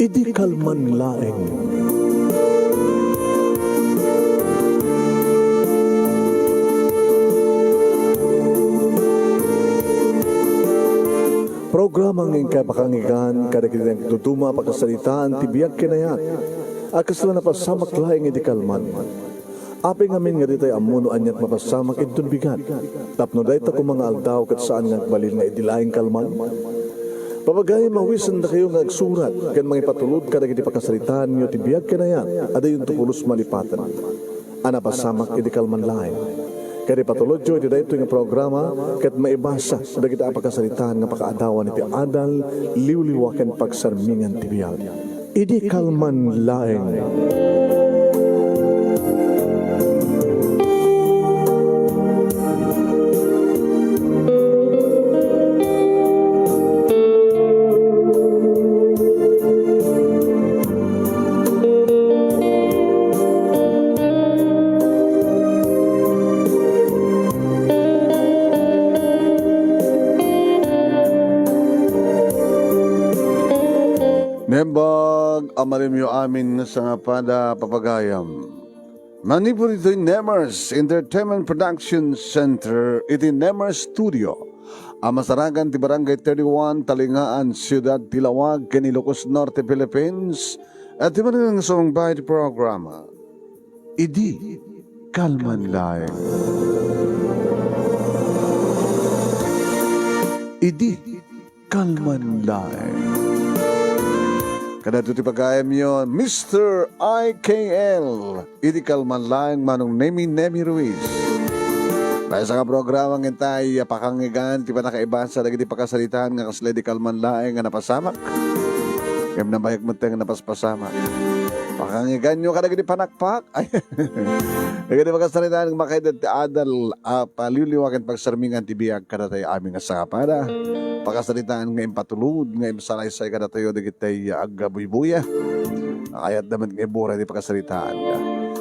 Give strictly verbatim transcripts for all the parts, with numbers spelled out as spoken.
Idi kalman laeng. Programa nga inkay pakangigan kadagiti nagduduma a pakasaritaan ti biag ken ayat a kasla napasamak laeng idi kalman. Apay ngamin nga ditay ammo no aniat mapasamak inton bigat, tapno dayta koma nga aldaw ket saan nga agbalin nga idi laeng kalman? Papagayam, awisendakayo nga agsurat ken mangipatulod kadagiti pakasaritaanyo ti biag ken ayat a diyonto pulos malipaten a napasamak idi kalman laeng. Ket ipatulodyo iti daytoy nga programa ket maibasa dagiti a pakasaritaan nga pakaadawan iti adal, liwliwa ken pagsarmingan ti biag. Idi kalman laeng. Naimbag a malimyo amin nga sangapada, papagayam. Manipud itoy Nemers Entertainment Production Center iti Nemers Studio a masarakan ti Barangay thirty-one, Talingaan, Siudad ti Laoag, ken Ilocos Norte, Philippines, a ti manang sumangbahay ti programa. Idi kalman laeng. Idi kalman laeng. Kadagito ti pagayamyo, Mister I K L. Idi kalman laeng, Manong Nemi, Nemi Ruiz. Maysa nga programa nga intay a pakangigan ti pannakaibasa dagiti pakasaritaan nga kasla idi kalman laeng nga napasamak. Ngem nabayag met nga napaspasamak. Pakangiganyo kadagiti panakpak. Ay, dagiti pakasaritaan nga makaidda ti adal a paliwliwa ken pagsarmingan ti biag kadatayo amin nga sangapada. Pakasaritaan nga impatulod, nga imsalaysay kadatayo dagiti agbuybuya. Kayatda met nga ibura ti pakasaritaan.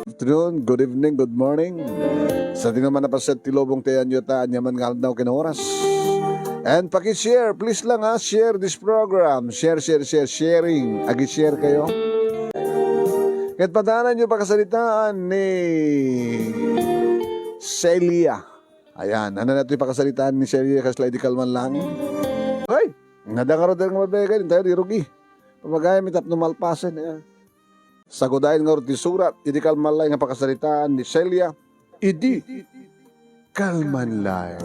Afternoon, good evening, good morning. Sa dinuman a paset ti lubong ti ayanyo ta, ania man nga aldaw ken oras. And paki-share, please lang ha, share this program. Share, share, share, sharing. Agi-share kayo. Ket padanan yung pakasaritaan ni Celia. Ayan, ano na ito'y pakasaritaan ni Celia kasla idi kalman laeng? Ay, nadangaro din nga mabegay, din tayo di rugi. Pamagayam itap no malpasen, eh. Sagudayen ngarud ti surat, idi kalman laeng nga pakasaritaan ni Celia. Idi kalman laeng.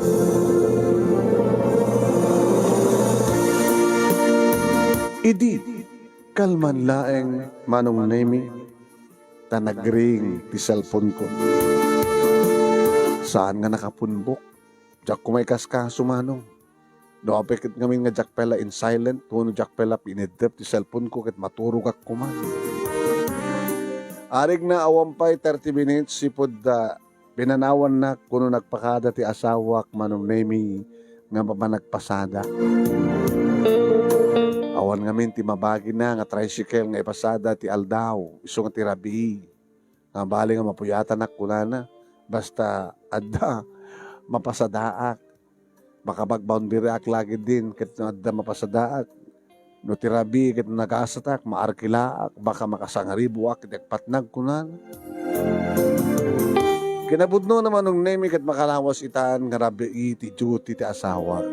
Idi kalman laeng, Manong Nemi, ta nagring ti cellphone ko. Saan nga nakapunbok? Diak koma ikaskaso, Manong. No apay ket ngamin nga diak pay la in silent, wenno diak pay la piniddep ti cellphone ko ket maturogak koma. Arigna, awan pay thirty minutes ipud, ah, pinanawannak, kuno nagpakada ti asawak, Manong Nemi, nga mapanagpasada. Awan ngamin ti mabagina nga tricycle nga ipasada ti aldaw, isu nga ti rabii. Nga bali nga mapuyatanak, kunana, basta adda mapasadaak. Makapag-boundary ak lagi din ket no adda mapasadaak. No ti rabii ket nagasatak, maarkilaak, baka makasangariboak iti agpatnag, kunana. Kinapudno na, Manong Nemi, ket makalawas itan nga rabii ti duty ti asawak.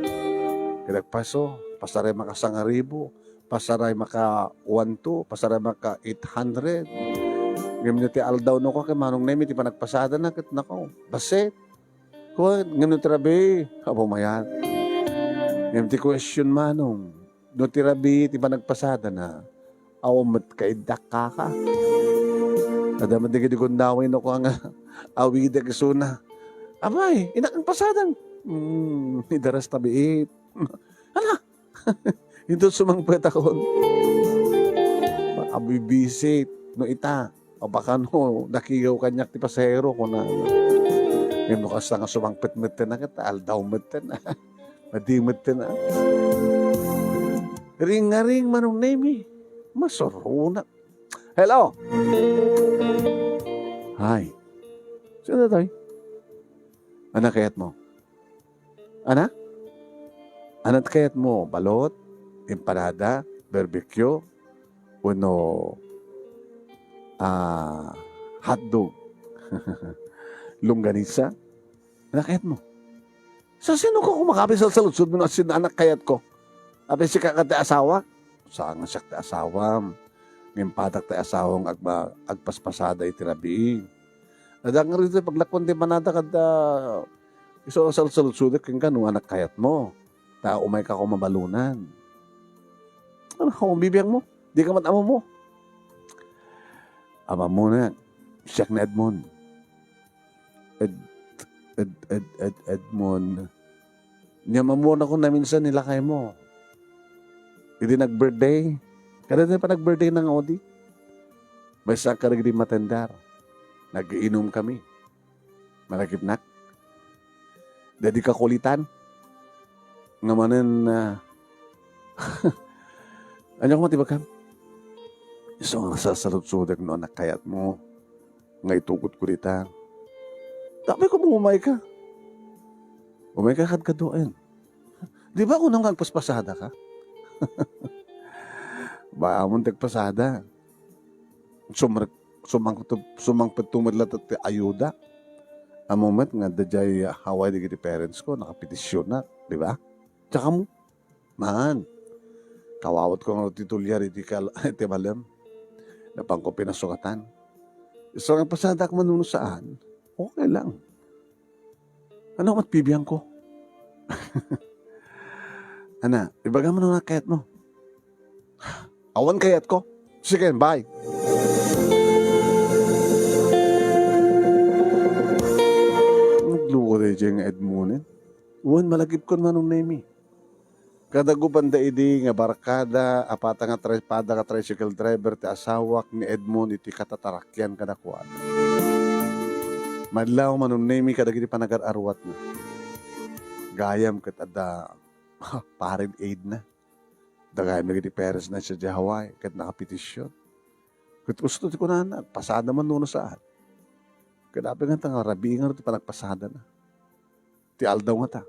Ket agpaso, pasaray makasangaribo, pasaray maka one two, pasaray maka eight hundred. Ngem no ti aldaw no kua ken Manong Nemi ti panagpasadana ket nako, basit. Kua, ngem no ti rabii, apo mayat. Ngem ti question, Manong, no ti rabii ti panagpasadana, awan met kaiddak kaka. Adda met dagiti gundaway no kua nga awidek isuna. Apay, innak nga pasadam. Hmm, idaras tabiit. Ala, inton sumangpetakon, abibisit no ita, o baka no nakigaw kaniak ti pasahero, kuna. Ngem no kasta nga sumangpet metten a ket aldaw metten. Madi metten a. Ringaring, Manong Nemi. Masuronak. Hello. Hi. Sino toy? Ano kayat mo? Ana? Anat kayat mo? Balot? Empanada? Barbecue? wenno, ah, hotdog, longganisa, nakayatmo. Sa sino ka kumakapit sa saludsod mo no asin anak kayatko? Apay sika ket ti asawak? Saan nga siak ti asawam. Ngem padak ti asawam nga agma-, agpaspasada iti rabii. Adda nga rito paglakuan ti panada kadta isu a saludsodek kenka no anak kayatmo. Ta umayka ko mabalonan. Ano, bibiangmo? Dika met ammomo. Ammomo na, siak ni Edmond. Ed-, Ed-, Ed-, Ed-, Edmond. Nia, ammonak naminsan ni lakaymo. Idi nag-birthday, kada tayo pa nag-birthday nang Odi, maysa kadagidi matender. Nag-iinumkami. Malagipnak. Dadi kakulitan. Nga manen, ah, ania koma ti ibagam? Isu nga sasaludsodek no anak kayatmo nga itugotko dita. Apay ko umayka. Umayka kadkaduaen. Di ba kunam nga agpaspasada ka? Ba, amon ti agpasada. Sumrek-, sumangpet-, sumangpet met latta ti ayuda. Ammo met nga adda jay hawaay dagiti parents ko, nakapetisionak, di ba? Tsaka mo, man, kawawat ko nga ti tuliar iti kal-, iti malem. Napan ko pinasukatan. Isu nga agpasadak man no saan, okay lang. Ano mat bibiangko? Ana, ibagam no anak kayatmo. Awan kayatko. Sige, bye. Nagluko daydiay nga Edmond. Wen, malagipkon Manong Nemy. Kadagupanda idi nga barkada, a pata nga tri-, pada nga tricycle driver ti asawak ni Edmond iti katatarakian kadakuada. Madlaw Manong Nemy kadagiti panagar-aruatna. Gayam ket adda parent aid na. Dagayam dagiti parents na sadiay Hawaii ket nakapetision. Ket usto ti kunana, agpasada man no saan. Ket apay ngata nga rabii nga ti panagpasadana. Ti aldaw ngata.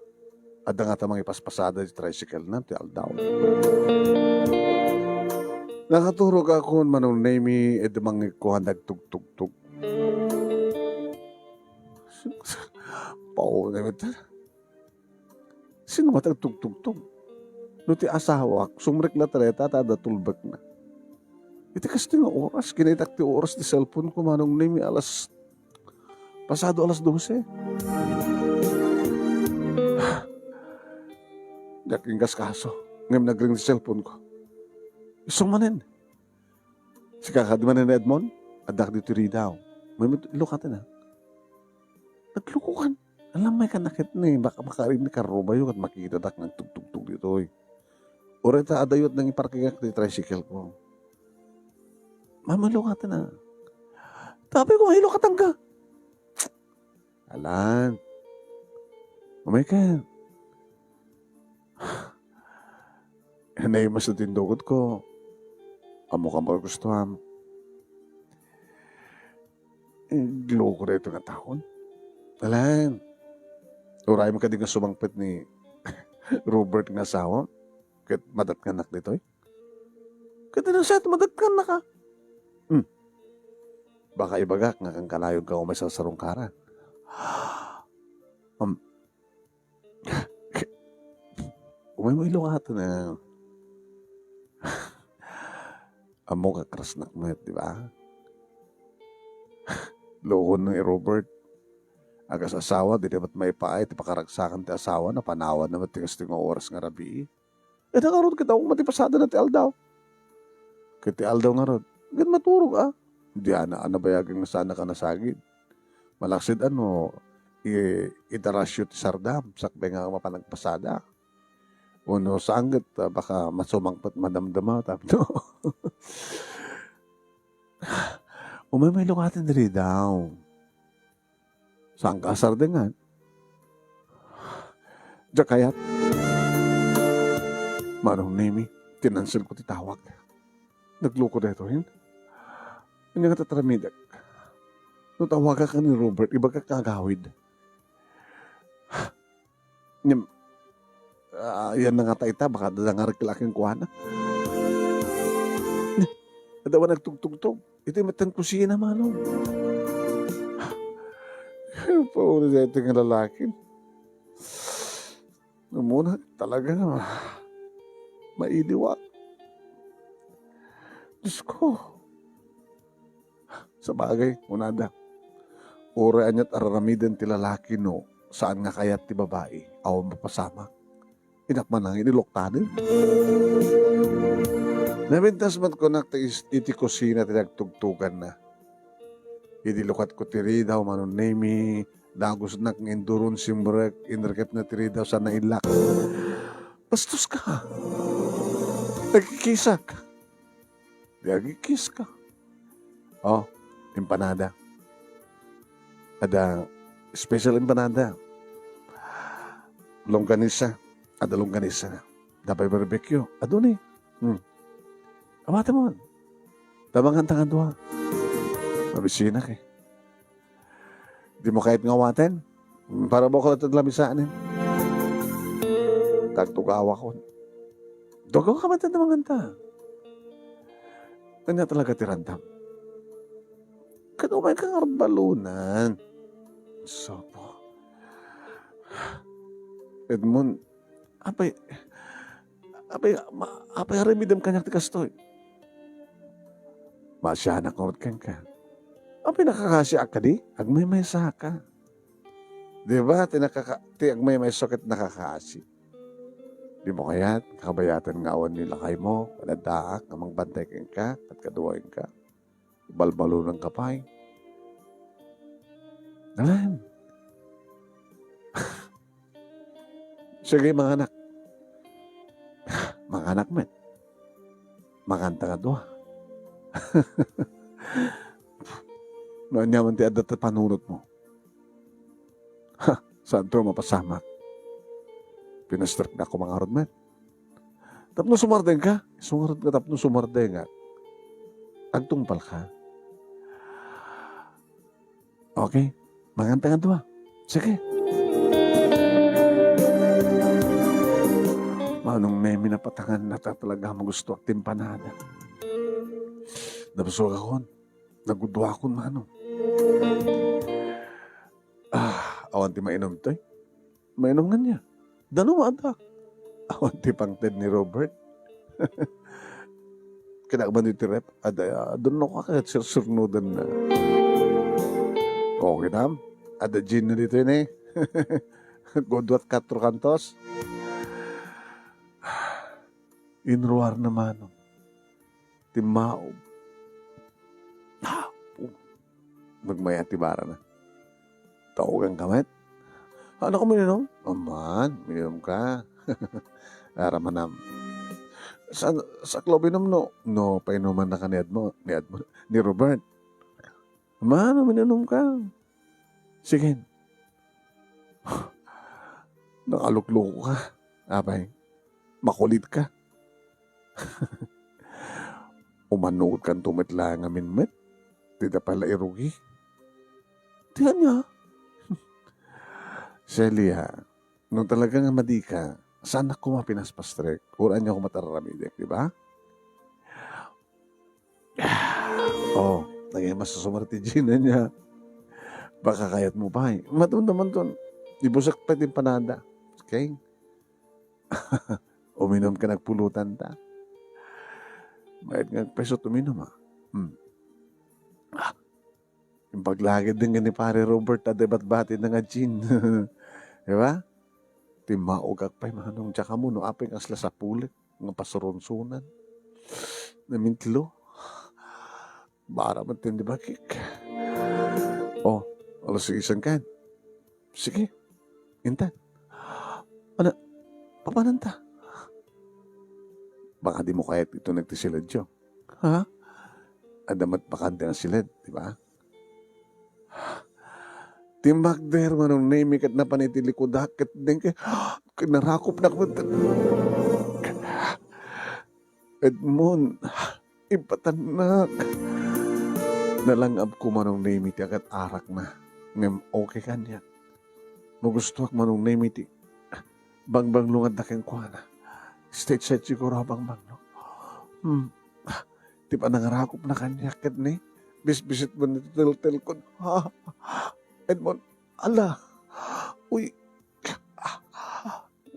Adda ngata mangipaspasada ti tricycle na ti aldaw. Nakaturog a kon Manong Nemy, idi mangikuan nagtugtugtog. Pao na ita. Sino nga ti agtugtugtog? No ti asawak, sumrek la ta dayta ta adda tulbekna. Iti kastoy nga oras, kinaitak ti oras ti cellphone ko, Manong Nemy, alas, pasado alas dose. Diak inkaskaso. Ngem nagring ti cellphone ko. Isu manen. Sika kadi manen, Edmond? Addak ditoy ridaw. May met-, ilukaten, a. Naglukokan. Alam, may kanakit ni, baka makarim ni karrubayo ket makikitadak nagtugtugtog ditoy. Uray ta adayot nang iparkingak ti tricycle ko. Mamalukaten, a. Tapay ko, mailukatan ka. Alan. Umay ka. Naimas na tindugot ko. Ammo ka mo gusto, am. Loko na ito nga taon. Alan, uray mo kadi nga sumangpet ni Robert nga asawa? Ket madatnganak ditoy? Ket ano siya, madatnganaka? Hmm. Baka ibagak nga kankalayon ka umay sarsarungkaran. Um, Umay mo ilukaten, a. Ammo ka, krasnak met, di ba? Loko ni Robert. Agas-asawa, di na met maipaay ti pakaragsakan ti asawa na, panawan na met ti kastoy nga oras nga rabii. Ket ngarud, ket awan met ti pasada na ti aldaw. Ket ti aldaw ngarud, ket maturog, a. Di ana, a, nabayagen nga saan a nasagid. Malaksid ano, i-, idarasyo ti sardam, sakbay nga mapan agpasada. Wenno saan ket, a, baka masumangpet madamdama, tapno. Umay, may lukaten diri daw. Saan ka asardengan? Diak kayat. Manong Nemy, tinansil ko ti tawag. Nagluko daytoy, hin? Ania nga tataramidek? No tawagak ni Robert, ibagak nga agawid. Ngem, a, yan na nga ta ita, baka dadangarek la kenkuana. Adda awan agtugtugtog. Iti metten kusina, Manong. Pauri daytoy nga lalaki. Umuna, talaga nga ma-, mailiwak. Diyos ko. Sabagay, kunada, uray ania't araramiden ti lalaki no saan nga kayat ti babai, awan mapasamak. Innak man nang iniluktanen. Napintas met kunak ti is-, iti kusina ti nagtugtuganna. Idi lukatko ti ridaw, Manong Nemi, dagusnak nga induron simrek, inrikepna ti ridaw, saan naillak. Bastos ka. Nagkikisak. Di agkikiska. Oh, empanada. Ada special empanada. Longganisa. Ada longganisa. Ada pay barbecue. Adu ni. Hmm. Awatem man. Tabangan ta nga dua. Mabisinak eh. Dimo kayat nga awaten? Para bukol iti lamisaan. Tagtugawakon. Dugaw ka man ta manganta. Ania talaga ti randam? Ket umay ka nga balunan. Sopo. Edmond, apay, apay, ma-, apay aramidem kaniak ti kastoy? Maasianak ngarud kenka. Apay nakakaasiak kadi? Agmaymaysa ka. Di ba? Ti nakaka-, ti agmaymaysa ket nakakaasi. Dimo kayat, kabayatan nga awan ni lakaymo, ket addaak nga mangbantay kenka, ket kaduaenka. Balbalonanka pay. Alam. Sige, manganak. Manganak met. Manganta nga dua. No ania man ti adda ti panunotmo. Ha, saanto mapasamak. Pinastreknak koma ngarud met. Tapno sumardengka, isu ngarud nga tapno sumardengak. Agtungpalka. Okay? Manganta nga dua. Sige. Manong Nemi, napatangan na ta talaga magustuak ti empanada. Nabusogakon. Nagudduakon, Manong. Ah, awan ti mainom toy. Mainom nga niya. Danum adda. Awan ti pangted ni Robert. Kinakban iti ref, adda, ah, dunno ka ket sirsurnudan na. O, kinam? Adda gin na dito yun eh. Godwat katro kantos. Inruar na Manong. Timmaog. Ah, pu-, nagmaya ti barana. Taugan ka met? Ano ko mininom? Aman, mininom ka. Ara manam. Sa, sa club inom no? No, painuman na ka ni Edmo, ni Edmo, ni Robert. Aman, mininom ka. Sige. Nakalukloko ka. Apay, makulit ka. Umanuod kanto met la ngamin met. Ti da pala irugi. Ti ania? Celia, no talaga nga madi ka, saan ako mapinaspastrek? Or ania ako matararamidek, di ba? Oh, naging masusumar ti Gina niya. Baka kayat mo pa eh. Matun naman ton. Ibusak pa din panada. Okay? Uminom ka nagpulutan ta. Mayat nga peso uminom, ah. Hmm. Ah. Impaglagid din nga ni Pare Robert a debat-bati na nga gin. Di ba? Timmaog ak pay Manong diak ammo no apay nga asla sapulek nga pasurunsunan. Namintlo. Bara man ti bakik. Oh, alas sais kan. Sige. Intan. Ano? Papananta. Baka di mo kayat ito nagtisiladyo. Ha? Adda met bakante nga silid, di ba? Timbagder, Manong Nemi, ket napan iti likudak, ket dengke, kinarakop na met. Edmond, ipatannak. Nalangab ko, Manong Nemi, ti agat-arak na. Ngem okay kaniak. Magustuak, Manong Nemi, ti bangbanglo nga adda kenkuana. Stage side siguro a bangbanglo. Hmm. ti panangarakupna kaniak ket ni bisbisit met iti teltelkon. Ha? Edmond, ala, uy,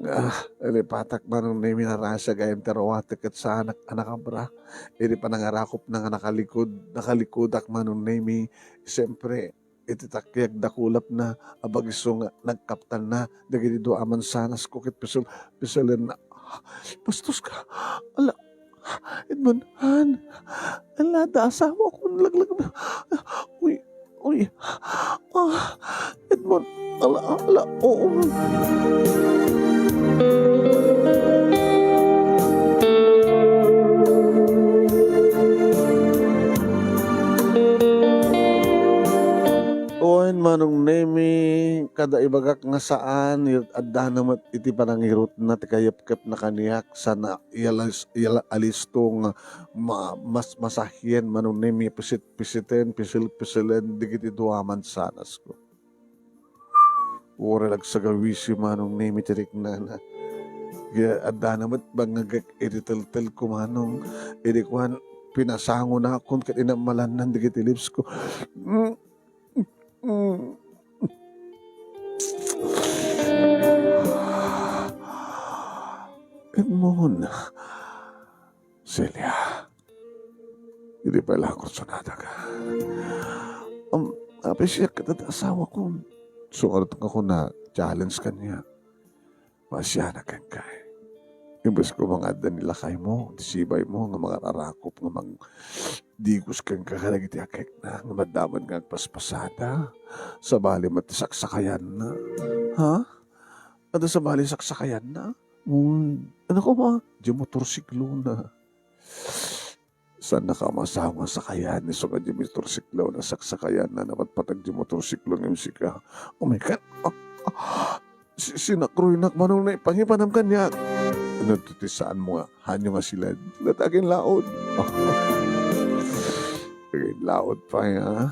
ah, nalipatak, Manong Nemi, narasa gayam ti aruatek ket saanak a nakabra. Iti panangarakupna nga nakalikod, nakalikodak, Manong Nemi, siyempre, iti takiag dakulapna a bag-iso nga nagkaptanna dagiti dua a mansanasko ket pisul-, pisulenna. Bastos ka. Ala, Edmond, han. Ala, da asawakon, laglag na. Uy, uy. Ah, Edmond, ala, ala, oo. Wen, Manong Nemi, kada ibagak nga saan, addana met iti panangirutna ti kayepkepna kaniak, sana ialis-, ial-, alisto nga ma-, mas-, masahien, Manong Nemi, pisit-pisiten, pisil-pisilen, dagiti dua a mansanasko. Uray agsagawisi, Manong Nemi, ti riknana. Addana met bangngegek iti teltelko, Manong. Idi kuan, pinasangonakon ket inammalannan dagiti lipsko. Mm. Mm. Edmond, Celia, idi pay la kursonadak. Um, apay siak ket adda asawakon. Sumarutok nga kuna, challenge kaniak. Pasianak kenka. Imbes ko nga adda ni lakaymo, ti sibaymo nga mangararakop nga mangdigos kenka kadagiti akekna nga madamon nga agpaspasada sabali met ti saksakayanna. Ha? Adda sabali saksakayanna? Uy, anak ko, ma, di motorsiklona. Saannaka a masango a sakayan isu nga di motorsiklo nga saksakayanna, napatpateg di motorsiklo ngem sika. Oh my God! Ah, ah, si-, sinakroynak, Manong Nemi, pangipanam kaniak. Ano to ti saanmo nga, hanyo nga siled? Ket aginlaod. Aginlaod pay, ha?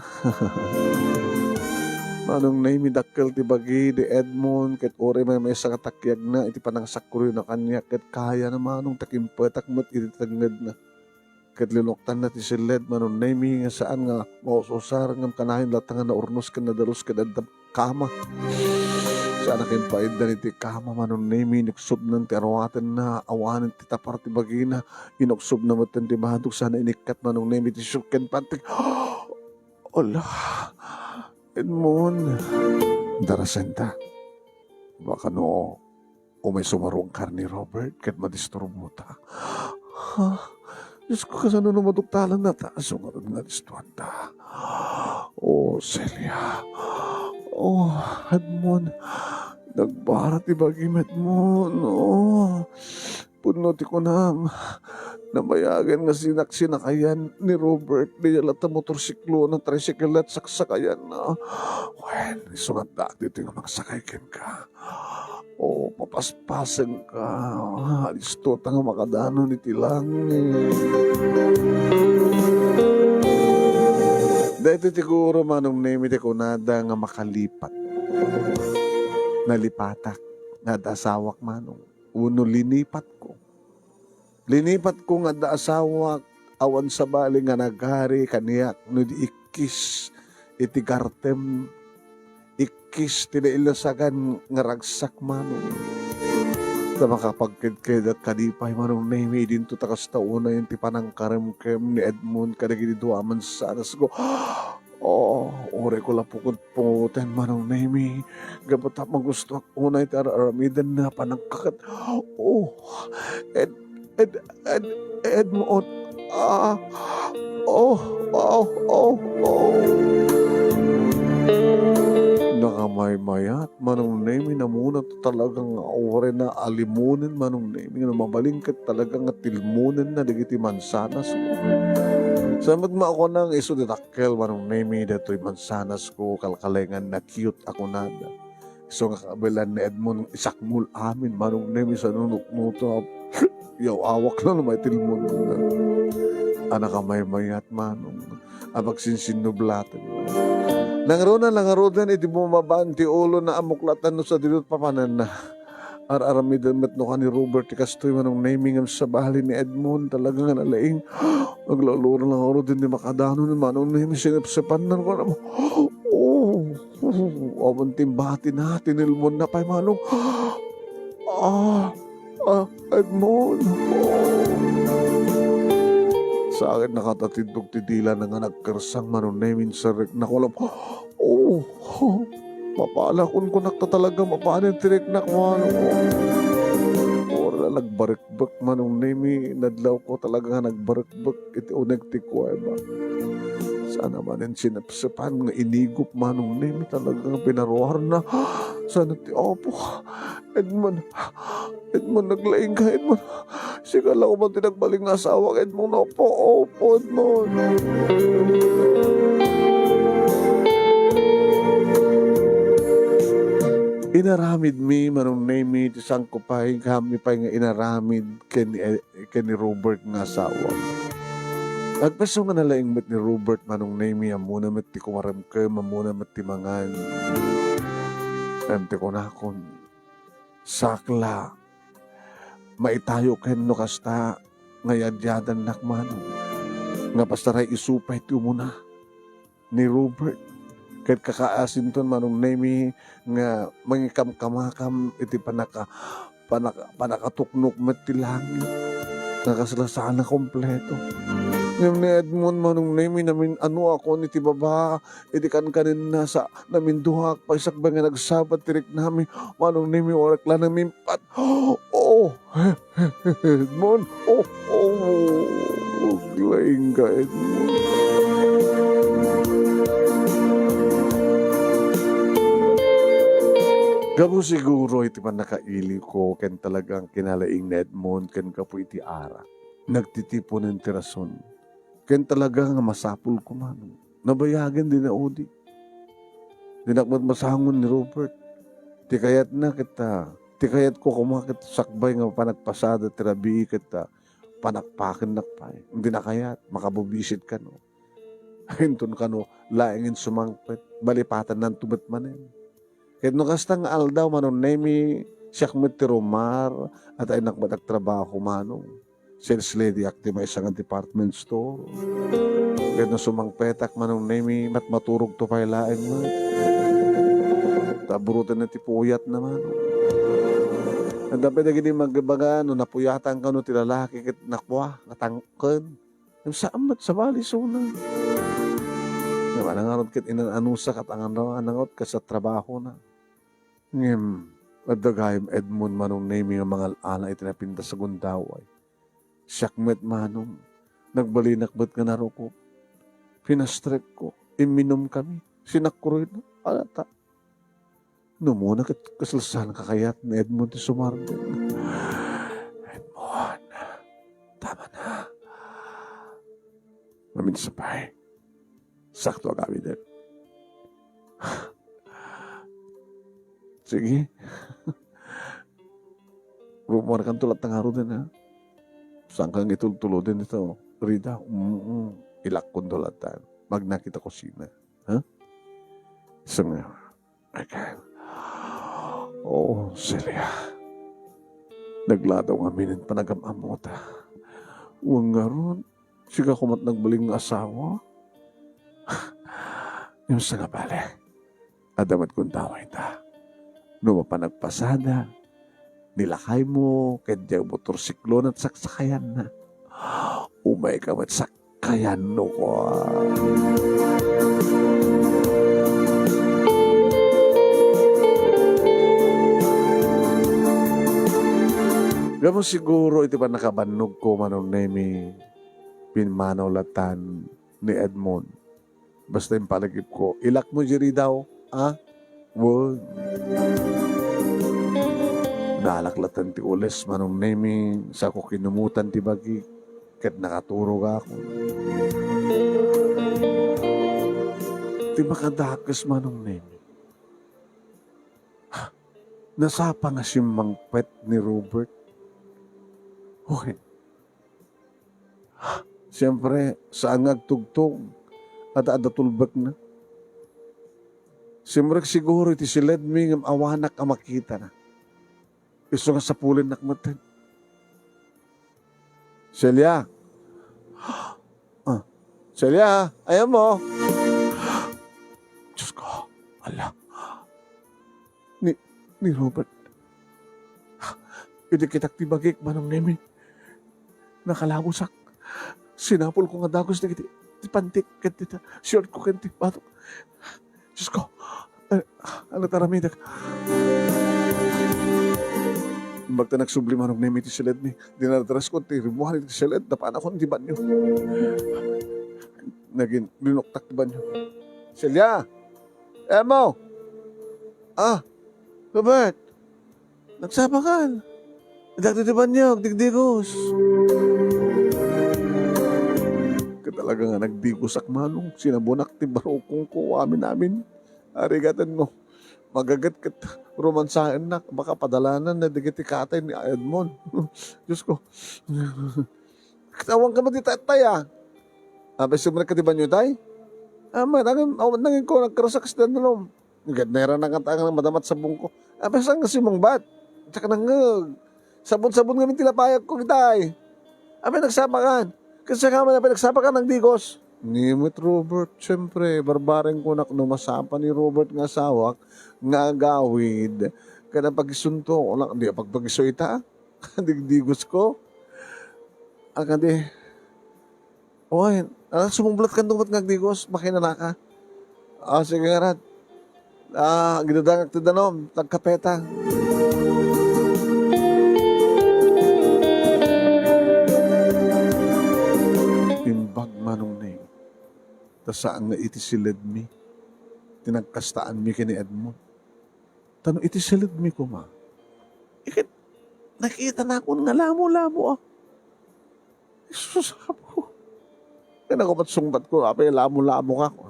Manong Nemi, dakkel ti bagi ni Edmond, ket uray maymaysa nga takiagna iti panangasakroyna kaniak, ket kayana, Manong, ta kimpetak met iti tengngedna. Ket linuktanna ti siled, Manong Nemi, nga saan nga maus-usar, ngem kanayon latta nga naurnos ken nadalus ket adda kama. Saan a kimpaiddan iti kama, Manong Nemi, inuksubnan ti aruatenna, awanen ti tapar ti bagina, inuksubna metten ti badog, saan a inikkat, Manong Nemi, ti siot ken pantik. Ala, Edmond, darasenta. Baka no umay sumarungkar ni Robert ket madisturbota. Ha? Diosko, kasano no maduktalanna ta isu ngarud nga distuanta? Oh, Celia. Oh, Edmond. Nagbara ti bagim, Edmond. Oh, pudno ti kunam. Nabayagen nga sinak-sinakayan ni Robert. Dayta latta motorsiklo, na tricycle, saksakayan. Wen, isu nga addaak ditoy nga mangsakay kenka. O, papaspasenka. Alisto ta nga makadanon iti langit. Daytoy ti guro, Manong Nemi, ti kunada nga makalipat. Nalipatak nga adda asawak, Manong. Wenno linipatko. Linipatko nga adda asawak, awan sabali nga nagari kaniak no di ikkis iti gartem, ikkis ti nailasagan nga ragsak, Manong. Ta makapagkedkedak kadi pay, Manong Nemi, dinto ta kasta unayen ti panangkaremkem ni Edmond kadagiti dua a mansanasgo. Oh, uray ko la pungotpungoten, Manong Nemi, gapu ta magustoak unay ti ar-aramidenna panangkaket. Oh, Ed-, Ed-, Ed-, Edmond. Ah, oh, oh, oh, oh. Nakamaymayat, Manong Nemi, namuna talaga nga uray na alimonen, Manong Nemi, nga mabalin ket talaga nga tilmonenna dagiti mansanas. Sa met makuna nga isu ti dakkel, Manong Nemi, datoy mansanasko, kalkalengan na cute a kunada. Isu nga kabilan ni Edmond, isakmol amin, Manong Nemi, sa nunuknuto, yaw-awak na no maitilmonenna. A nakamaymayat, Manong, a pagsinsinnublaten. Nangruna, nangruden iti bumabaan ti ulona a muklatan no sadino ti papananna. Ar-aramiden met no ka ni Robert ti kastoy, Manong Nemi, ngem sabali ni Edmond, talaga nga nalaing. Aglalura lang ako din di makadanon, Manong Nemi, sinepsepan na ko. Oh, awan timbati na, tinilmon na pay, Manong. Ah, ah, Edmond. Sakit nakatatindog ti dila na nga nagkersang, Manong Nemi, inserrek na ko lang. Oh, mapala kun kunak ta talaga mapanen ti riknak, Manong. Ora nagbarikbek, Manong Nemi, nadlaw ko talaga nga nagbarikbek iti uneg ti kuweba. Saan a manen sinepsepan nga inigop, Manong Nemi, talaga nga pinaruarna. Saan ti Apo? Edmond, Edmond, naglaing ka, Edmond. Sika la man ti nagbalin nga asawa, Edmond, opo, opo, Edmond. Inaramidmi, Manong Nemi, ti sangko pay, kami pay nga inaramid ken ni, ken ni Robert nga asawa. Agpeso nga nalaing met ni Robert, Manong Nemi, ammona met ti kumaremkem, ammona met ti mangan. Ngem ti kunakon, sakla, maitayo ken no kasta nga yadyadannak, Manong, nga pastaray isu pay ti umuna ni Robert. Ket kakaasinton, Manong Nemi, nga mangikamkamakam iti panaka-, panaka-, panakatuknok met ti langit nga kasla saan a kompleto. Ngem ni Edmond, Manong Nemi, namin-anoakon iti baba, iti kankanenna sa naminduak pay sakbay nga nagsabat ti riknami, Manong Nemi, warek la namin pat. Oh, Edmond. Oh, oh. Aglaing ka, Edmond. Gapu siguro iti pannakailiwko ken talagang kinalaing ni Edmond ken gapu iti arak, nagtitiponen ti rason. Ken talaga nga masapulko, Manong. Nabayagen di naudi. Dinak met masangon ni Robert. Ti kayatna ket, ah, ti kayatko koma ket sakbay nga panagpasada ti rabii ket, ah, panakpakennak pay. Di nakayat, makabubisit kano. Inton kano, laengen sumangpet, balipatennanto met manen. Ket no kasta nga aldaw, Manong Nemi, siak met ti rumar, at ay nakbat agtrabaho, Manong. Sales lady ak ti maysa nga department store. Ket no sumangpetak, Manong Nemi, mat-, maturogto pay laeng met. Taburoten na ti puyat na, Manong. Adda pay dagiti magbaga, no napuyatan kano ti lalaki ket nakua, natangken. Ngem saan met, sabali isuna. Ngem anangarot ket inan-anusa kat angan-, anangarot ket sa trabahona. Ngem adda gayam, Edmond, Manong Nemi, nga mangal-ala iti napintas a gundaway. Siak met, Manong, nagbalinak met nga narukop. Pinastrekko, imminumkami, sinakroyna, alata. No umuna ket kasla saan a kakayat ni Edmond ti sumardeng. Edmond, tama na. Maminsan pay. Sakto a gawiden. Sige. Rumarkanto latta ngaruden, ha? Saan ka nga itultuloden ito, Rida? Mm-mm. Ilakkonto latta. Magna kita kusina. Ha? Isu nga. Again. Oh, Celia. Nagladaw ngamin ti panagam-ammota. Wen ngarud, sika koma ti nagbalin nga asawa. Ngem saan a bale, adda met gundawayta. No mapan agpasada, ni lakaymo ket diay motorsiklo ti saksakayanna. Umayka met sakkayanno, kua. Gapu siguro iti pannakabannogko, Manong Nemi, pimmanaw latan ni Edmond. Basta impalagipko, ilakmo diay Rida, a? Wen. Naalak latta ti ules, Manong Nemi, sako kinumutan ti bagik, ket nakaturogak. Ti makadakes, Manong Nemi, nasapa nga simmangpet ni Robert. Wen. Siempre, saan nga agtugtog, adda, adda tulbekna. Simrek siguro iti siledmi ngem awanak a makitana. Isu nga sapulennak metten. Celia. Ah, Celia, ayan mo. Diyos ko, ala. Ni, ni Robert. Idi kitak ti bagik, Manong Nemi. Nakalabosak. Sinapol ko nga dagus dagiti ti pantik ket ti ta-, short ko ken ti batok. Diyos ko, eh, ano taramidek? Imbag ta nagsubli Manong Nemi ti siledmi, dinardaras ko ti rimmuar iti siled, napanakon ti banyo. Nagin, linuktak ti banyo. Celia! Emo! Ah, Robert! Nagsapakan. Dagiti banyo, digdigos. Ket talaga nga nagdigosak, Manong. Sinabonak ti barukongko amin-amin. Arigaten mo. Magaget ket romansaennak. Baka padalanan na dagiti katay ni Edmond. Diyos ko. Ket awan ka met ita, tay, a. Apay, sumrek ka ti banyo, tay? Ah, man, nangin, awan, nangin ko, nagkarasak sa danum. Gad nera nangatang nga madamat sabongko. Apay, saan nga simungbat? Tsaka nangeg. Sabon-sabon ngamin ti lapayagko, itay. Apay, nagsapakan. Kasi ka man, apay, nagsapakan, nagdigos. Ni met, Robert, siyempre, barbareng kunak no masapa ni Robert nga asawak nga agawid. Kada pagisunto, wala, di pagpagiso ita. Digdigos ko. Agadi. Oy, ah, sumungbat ka met nga agdigos, makinanaka. Ah, sige, ngarud. Ah, agidadangak ti danum, tagkapeta. Imbag Manong Neng, ta saan nga iti siledmi, ti nagkastaanmi ken ni Edmond. Ta no iti siledmi koma, iket nakitanakon nga lamo-lamo, ah. Jesus, Apo. Kanakumat sungbat ko, apay lamo-lamo ka, ko.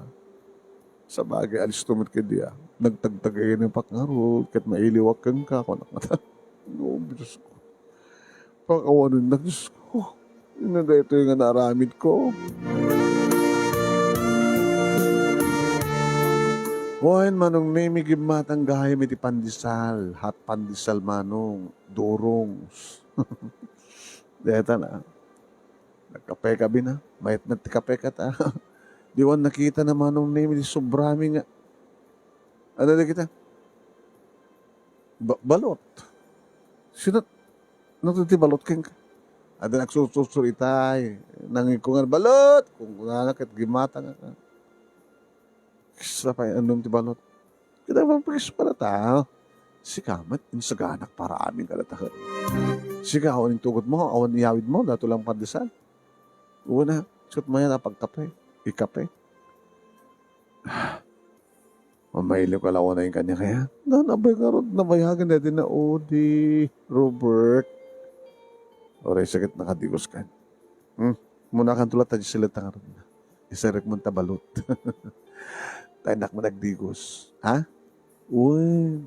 Sabagay, alisto met kadi, ah. Nagtagtagaynak ngarud, ket mailiwak kenka, ko. No, Diyos ko. Pakawanennak, Diyos ko. Ino daytoy nga naaramid ko? Wen, Manong Nemi, gimmatang gayam iti pandesal. Hot pandesal, Manong. Durong. Deta na. Nagkape ka, bina. Mayat met ti kape ka ta. Diwan nakita na Manong Nemi ti sobrami nga. Ano na kita? Ba-, balot. Sino, ano ti balot ken? Ada nagsusursur itay. Nangikuna nga, "Balot!" Kung kunana ket gimmatang nga. Sa pay annom ti balot. Kita pagpagis para ta. Sika met, insaganak para amin kadataket. Sika, awan intugot mo, awan iyawid mo, dato lang pandesal. Una, sut maya na pagkape. Ikape. Mamailiw ka lawa na yung kanya kaya? Na, nabay nga ron, nabayagan na din na, "O, di, Robert." Oray sakit nakadigos ka. Hmm? Muna kan tulat tayo sila tangarap na. Isarek mo ta balot. Tayo nak managdigos. Ha? Uy.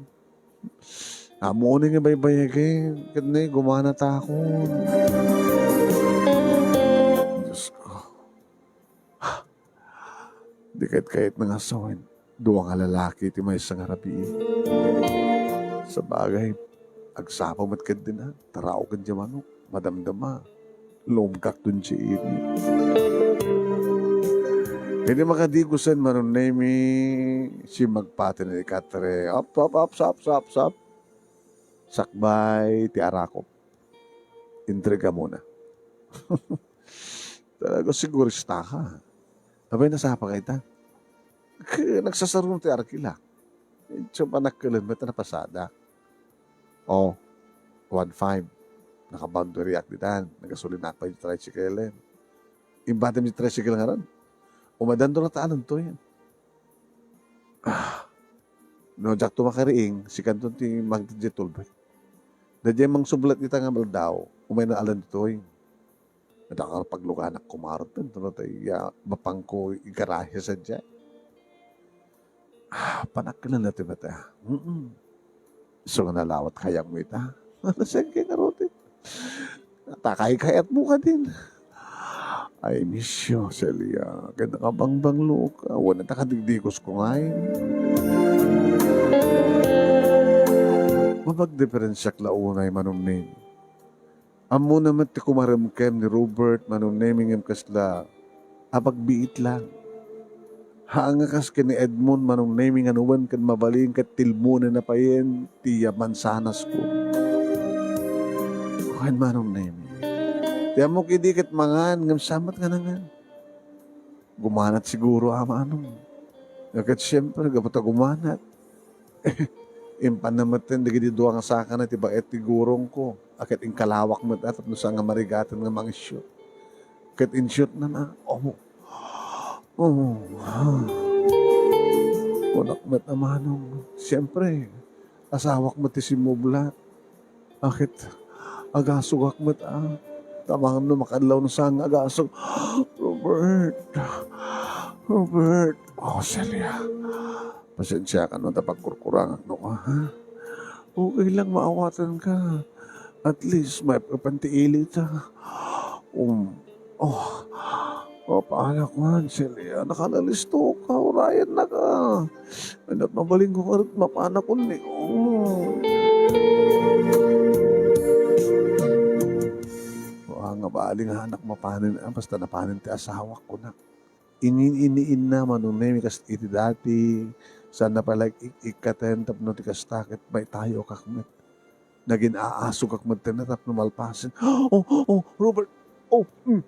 Amo ni nga baybayag eh. Kat na gumana takon. Diyos ko. Di kayat-kayat na nga sawen. Dua nga lalaki ti maysa nga rabii. Sabagay, agsapa met ket din, ah, taraoken ti manok, madamdama. Lumkak dun ti ini. Idi makadigosen Manong Nemi, simmagpaten ni Katre, "Up, up, up, sap, sap, sap." Sakbay ti arakop. Intriga muna. Talaga, sigurista ka. Abay, nasapa ka ita? K-, nagsasarong ti arkila. Itso pa nakelen met napasada. Oh, one five. Nakaboundary ak ditan. Nagasolina ak pa yung tricycle. Imbati mi tricycle nga ran. Umadan to na taan to yan. Ah, no, jak to makariing, si kanton ti magdadya tulbek. Dadya mang sublet ita nga maldaw, umay na alan ditoy. Adda ka pagluganak kumarot, no, tay, ya, mapangko igarahe sa dya. Ah, panakkilan na ti mata. Mm-mm. So, nga nalawat kayang mo ita. Ano siya kaya nga rote? Takay kayat mo ka din. I miss you, Celia. Kaya nakabangbang luka. Wala ta kadigdigos ko ngay. Apagdiferensiak la unay, Manong Nemi. Ammona met ti kumaremkem ni Robert, Manong Nemi, ngem kasla apagbiit lang. Haan nga kas ken ni Edmond, Manong Nemi, nga numan ken mabalin ket tilmonenna payen ti mansanas ko. Wen, Manong Nemi. Ti ammok idi ket mangan, ngem saan met nga nangan? Gumanat siguro a Manong. Ket siempre, gapu ta gumanat, impanna metten dagidi dua nga sakana ti baet ti gurongko. A ket inkalawak met a tapno saan nga marigaten nga mangisyot. Ket insyotna na. Oh. Oh. Kunak met a Manong. Siempre, asawak met ti simmublat. A ket agasugak met a. Tamangno makadlaw no saan nga agasug. Robert. Robert. Oh, Celia. Pasensiakan no ta pagkurkurangak no ka, ha? Okay lang, maawatanka. At least, maep-epan ti ili ta. Um, oh, oh, paano ko, Celia? Nakalalisto ka, urayan na ka. Anak, mabalin ko karut, mapanak ko ni, oh. Wa nga bali nga anak mapanen, ah, basta napanen ti asawak ko na. Inin-iniinna, Manong Nemi, kas iti dati, saan na pala ik-, ikkaten tapno ti kasta, ket maitayo kak met. Nagin-aasugak met tapno malpasen. Oh, oh, Robert. Oh, mm.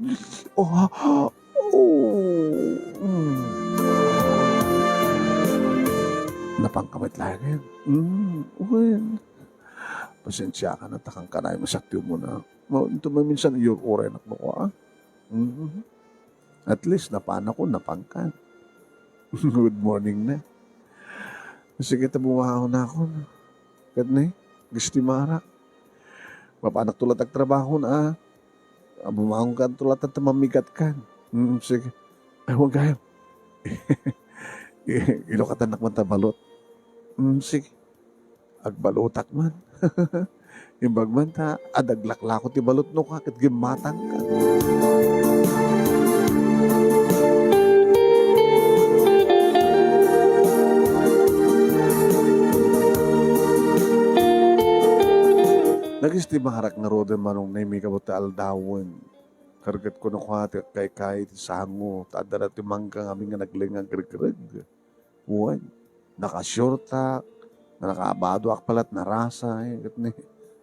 Oh, ha, ha. Oh, mm. Napangka met laeng. Mm, wen. Pasensiakan ta kankanayon nga saktiw mo na. Ma-, ito maminsan, iyur-uray nak mo ko, ah. Mm. At least, napanak ko, napangkan. Good morning na. Sige, ta bumaon na ako. Ket ni, gusti marak. Mapanak tulat agtrabaho na, ah. Ah, bumaon ka tulat ta mamigat kan. Mm, sige. Ay, huwag kayo. Ilokatan nak man ta balot. Mm, sige. Agbalutak man. Imbag man ta, adaglaklako ti balot no ka, ket gimmatang ka. Nagestimarak ngaruden, Manong Nemi, kabut ti aldawen. Karget ko no ka ti kaykay ti sango, ta adda ti mangga ngamin nga nagleng agregreg. Wen, nakasiortak, nga nakaabadoak pala ti narasay, ket ni,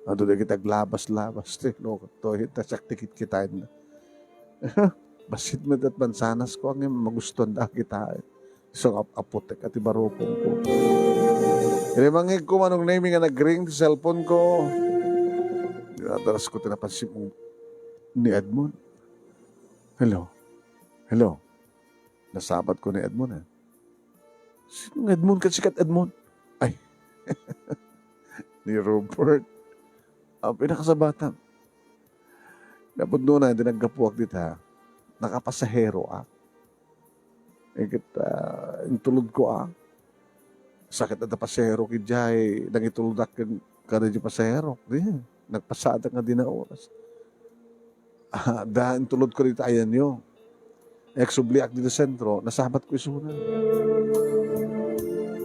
adu dagiti aglabas-labas, ti, no, to, ta siak ti kitkitaenna. Bassit met et mansanas ko, ngem magustuanda a kitaen. Isu nga ap-, apotek a ti barukongko. Idi mangngegko, Manong Nemi, nga nagring ti cellphone ko. Dinadaras ko ti napansin ni Edmond. Hello? Hello? Nasabat ko ni Edmond, eh. Sino nga Edmond? Ket sika ti Edmond? Ay. Ni Robert. Ah, pinakasabatan. Napudno na, hindi naggapuak dita. Nakapasaheroak. Iket, ah, intulod ko, ah. Sakit adda pasahero, kidiay, nangituludak ken, kada di pasahero. Di, nagpasadak nga di na oras. Ah, da, intulod ko dita ayanyo. Agsubliak dita sentro, nasabat ko isuna.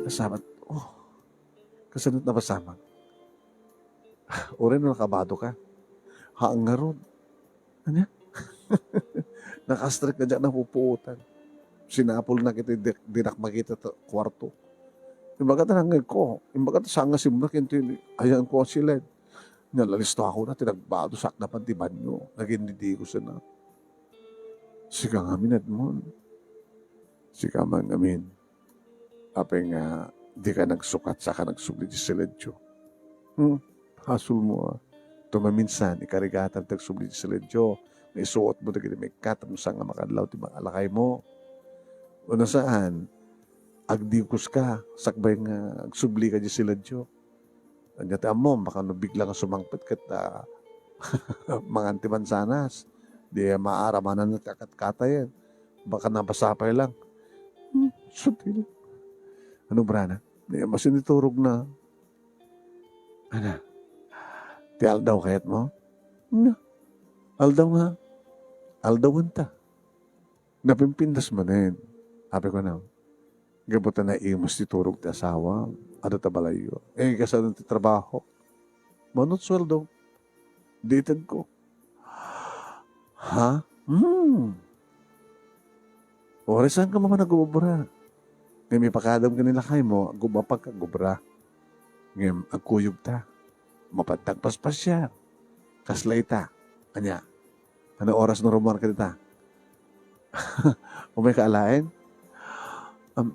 Nasabat, oh, kasano napasamak? Uray no nakabado ka. Haan ngarud. Ania? Nakastrek na diak napupuotan. Sinapulnak iti di-, dinak makita ta kuarto. Imbagak ta nangngegko. Imbagak ta saan nga simrek iti ayanko a siled. Nalalisto ako na, ti nagbado saknapan ti banyo. Nagindidikosen na. Sika ngamin, Edmond. Sika man ngamin. Apay nga dika nagsukat saka nagsubli ti siledyo? Hmm, hasolmo, ah. Tumaminsan, ikarigatan ti agsubli ti siledyo. Nga isuotmo dagiti maikkat tapno saan nga makadlaw ti mga lakaymo. Wenno saan, agdikoska, sakbay nga agsubli ka di siledyo. Ania ti ammom, baka no bigla nga sumangpet ket, ah, mangan ti mansanas. Di maaramanan ti akatkatayen. Baka nabasa pay lang. Hmm, sutil. Ano, brana? Di masiturog na. Ana, ti aldaw kayatmo? Na, aldaw nga, aldawen ta. Napimpintas manen. Apay ko na, gapu ta naimus ti turog ti asawa, adda ta balayyo. Eh, kasano ti trabaho? Mano ti sueldo? Di itedko. Ha? Hmm. Orasanka man a nag-obra. Ngem ipakadam ken ni lakaymo, agub-, apagka agobra. Ngem agkuyogta. Mapantak paspasiar. Kasla ita. Ania? Ano oras no rummuarka dita? Umayka alaen? Am,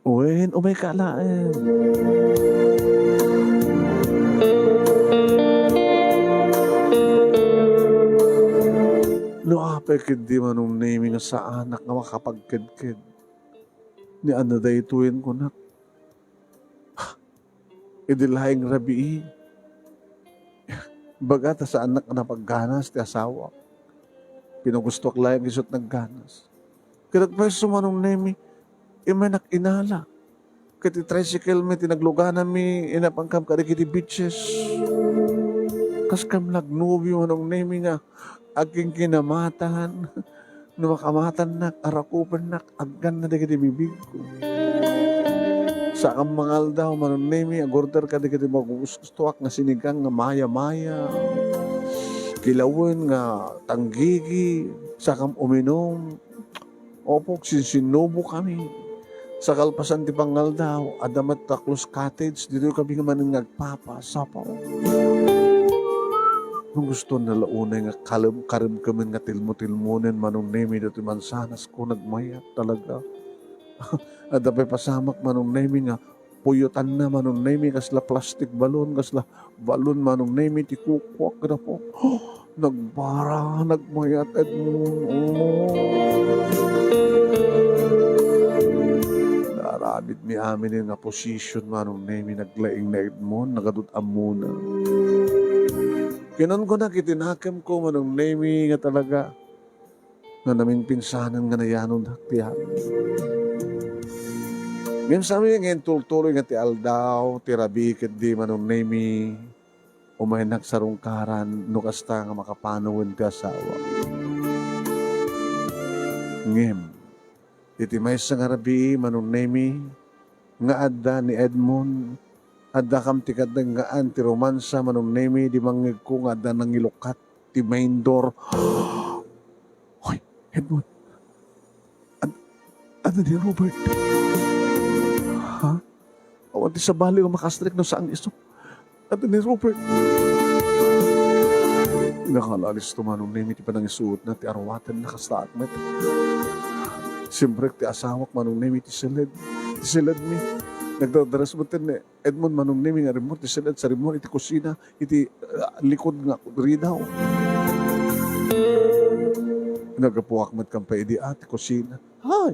wen, umayka alaen. No apay ketdi Manong Nemi nga saanak nga makapagkedked. Ni ania daytoyen kunak. Idi laeng rabii, baga ta saannak a napagganas ti asawak. Pinagustoak laeng isut' nagganas. Ket agpayso Manong Nemi, immay nak inala. Ket ti tricycle mi ti naglugananmi, inapankam kadagiti beaches. Kas kam nagnubi Manong Nemi nga agkinkinamatan. No makamatannak, arakupennak, agganna dagiti bibigko. Sakam mangaldaw, Manong Nemi, agorder kadagiti magugustoak nga sinigang nga maya-maya. Kilawen nga tanggigi, sakam uminum. Opo, agsinsinnubo kami. Sa kalpasan ti pangaldaw, adda met Taklos Cottage, ditoy kami manen nga agpapasapa. No gusto na la unay nga kalem-, karemkemen nga tilmo-tilmonen Manong Nemi ditoy mansanas ko, nagmayat talaga. Adda pay pasamak Manong Nemi nga puyotanna Manong Nemi kasla plastic balloon, kasla balloon Manong Nemi ti kukuak, kadapo. Nagbara, nagmayat, Edmond. Oh. Naaramidmi amin nga position Manong Nemi, naglaing ni Edmond, nagadut ammona. Kinunkunak iti nakemko Manong Nemi nga talaga nga naminpinsanen nga nayanudak ti amin. Ngem saan nga intultuloy nga ti aldaw, ti rabii ketdi Manong Nemi, umaynak sarungkaran no kasta nga makapanawen ti asawa. Ngem, iti maysa nga rabii, Manong Nemi, nga adda ni Edmond, addakam ti katnengngaan ti romansa, Manong Nemi, di mangngegko nga adda nangilukkat ti main door. Hoy, Edmond. Ad-, adda ni Robert. Ha? Awan ti sabali nga makastrek no saan nga isu. Adda ni Robert. Nakalalis to Manong Nemi ti panangisuotna, ti arwatenna kasta met. Simrek ti asawak Manong Nemi ti siled. Ti siledmi. Nagdardaras met ni Edmond Manong Nemi nga rimmuar ti siled sa rimmuar iti kusina, iti, ah, likod nga ridaw. Naggapuak met kan pay idi, ah, ti kusina. Hi!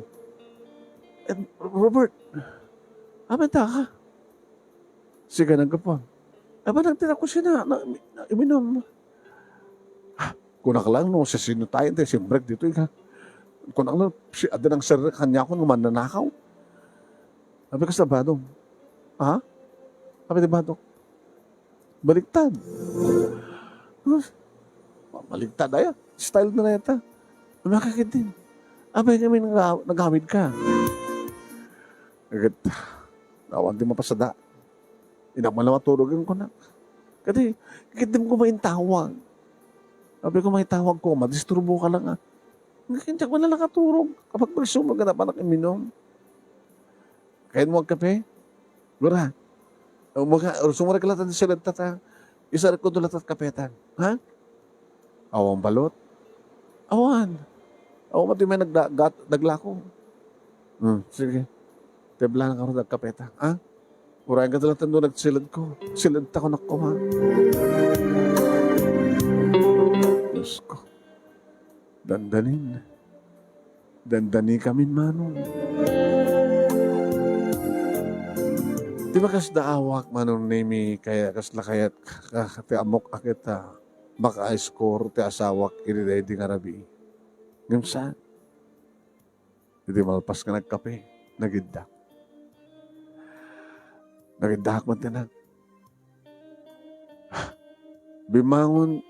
Ed-, Robert! Amin ta ka? Sige, naggapuak. Aba, nagtira kusina, na, na, iminum. Ah, kunak lang no, sisino tayo, te, simrek dito, ika. Kunak lang, si, adda nang sir, kanya ko, nga mannanakaw. Abi ka sa badong. Ha? Abi di badong. Baliktad. Huh? Baliktad, aya. Style na na yata. Umakakit din. Abay kami nag-, nagawid ka. Agad, awan di mapasada. Inakmal na maturog yung kunak. Kadi, kitim ko maintawag. Sabi ko, maitawag ko, madisturbo ka lang, ah. Ngayon, diyak wala nakaturog. Kapag magsumag ka na, panak iminom. Kain mo ang kape? Gura. O, mga, o, sumurek lang tayo sa lagta, ta. Isarek ko doon lang tayo kapetan. Ha? Awan balot? Awan. Awan pati may nagda-, gat-, naglako. Hmm, sige. Tebla na karo nagkapeta. Ha? Urayan ka talaga tando nagsilad ko. Silad ta ko nakuma. Diyos ko. Dandanin. Dandani kami, Manong. Di ba kasda awak, Manong Nemi, kaya kasla kayat ka, ka, ti amok a kita maka-score ti asawak iti daydi nga rabii. Ngem saan? Iti malpas nga nagkape, nagiddak. Nagiddak man ti nag-, Bimmangon,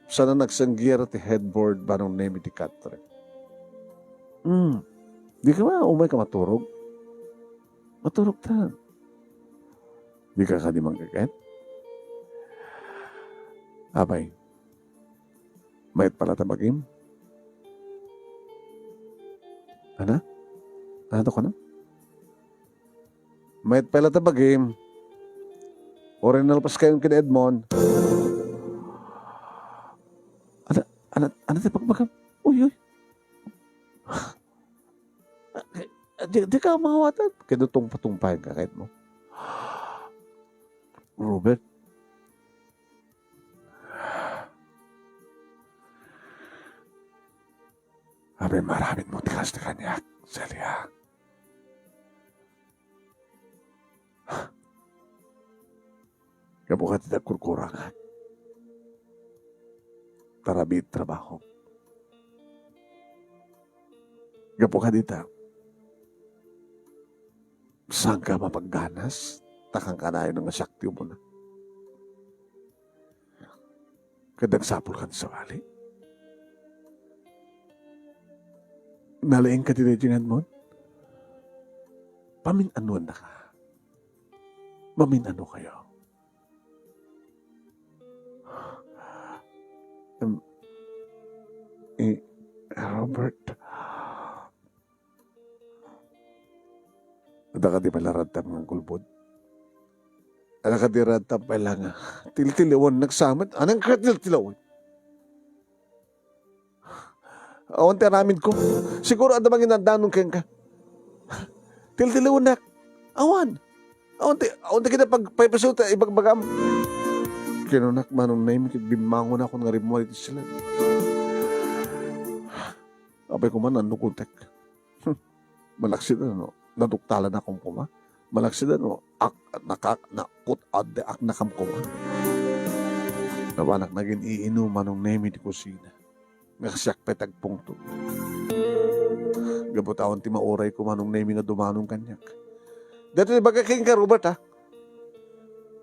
sana nagsanggiar ti headboard, Manong Nemi, ti katre. Hmm. Di ka ba, umay ka maturog? Maturog ta. Di ka kadi manggaget? Apay, mayat pala ta bagim? Ana? Ano to ka na? Mayat pala ta bagim? Uray nalpas kayon ken Edmond. Ano, ano, ano ti pagbagam? Uy, uy. Di, di ka mangawatan. Kaya tungpa-tumpayan ka kahit mo. Robert. Abi, maramid mo ti kas ti kaniak, Celia. Gapu kadita kurkurangak. Tarabi trabaho. Gapu kadita, saan ka mapagganas? Takan kanayon nga siak ti umuna. Ket nagsapul kan sabali. Nalaing ka ti daytoy nga Edmond? Pamin-anuan na ka. Mamin-ano kayo? Em, eh, Robert, adda ka di pala radtam nga gulbod? Adda ka di radtam pala nga tiltiliwen nagsamet? Anang ka tiltiliwen? Awan ti aramidko. Siguro adda mangidandanon kenka. Tiltiliwennak. Awan. Awan ti, awan ti kita pagpaypasu ta ibagbagam. Kinunak Manong Nemi ket bimmangon ako nga rimmuar iti siled. Apay koma, nannukotek. Malaksid no, naduktalan akom koma. Malaksid no, ak, nakak, nakut, adde ak nakam koma. Napanak nagin iinu Manong Nemi ti kusina. Nga siak pay ti agpungtot. Gapu ta awan ti mauray ko Manong Nemi nga dumanon kaniak. Daytoy ti ibaga kenka, Robert, ha?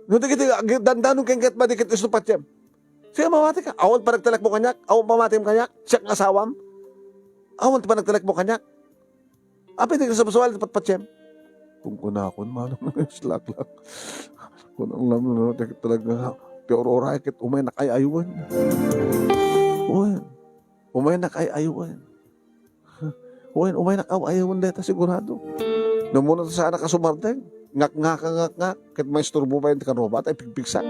No, dagiti ag-, dandanon kenka, madi ket isu patiem. Sige, mamati ka. Awan panagtalekmo kaniak? Awan pamatim kaniak? Siak nga asawam? Awan ti panagtalekmo kaniak? Apay, di ka sabsabali ti patpatiem? Kunkunakon, manong, slaklak. Kunang lam, no, ti talaga, ti Aurora, ket umaynak ay-aywen. Uy, umaynak ay-aywen. Uy, umaynak ay-aywen deta, sigurado. Namuna ta saan a kasumardeng. Ngakngaka, ngakngak. Ket maisturbo pay ti karuba, ta ipigpigsak.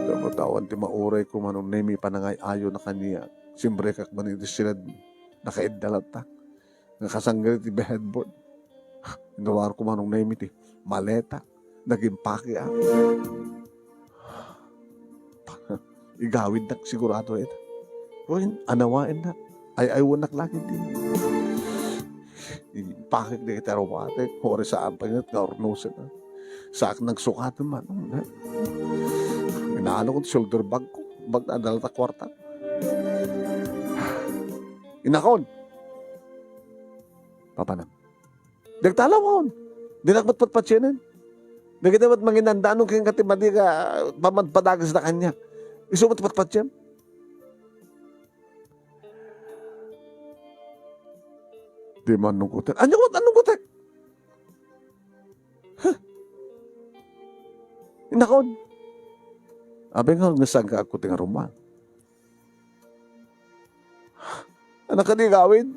Dapat awan ti mauray ko Manong Nemi panangay-ayo na kaniak. Simrekak man iti siled, nakaidda latta. Nga kasangga iti headboard. Inruarko Manong Nemi ti maleta. Nagimpake, ah. Igawidnak sigurado ita. Wen, anawaennak. Ay-aywennak langit din. Impakek dagiti aromatek. Ori saan pay nga urnosen, ah. Saak nagsukaten man, eh. Inaano ko ti shoulder bag ko. Bag na adala ta kwarta. Inakon. Papanam. Dagtalawon. Dinak met patpatienen. Dagiti met manginandanon kenka ti madi nga pamadpadagesda kaniak. Isu met patpatiem. Di man nugutek. Ania met a nugutek? Huh? Inakon. Abi nga, nga saan ka agkuting aruman? Anak ka di gawin?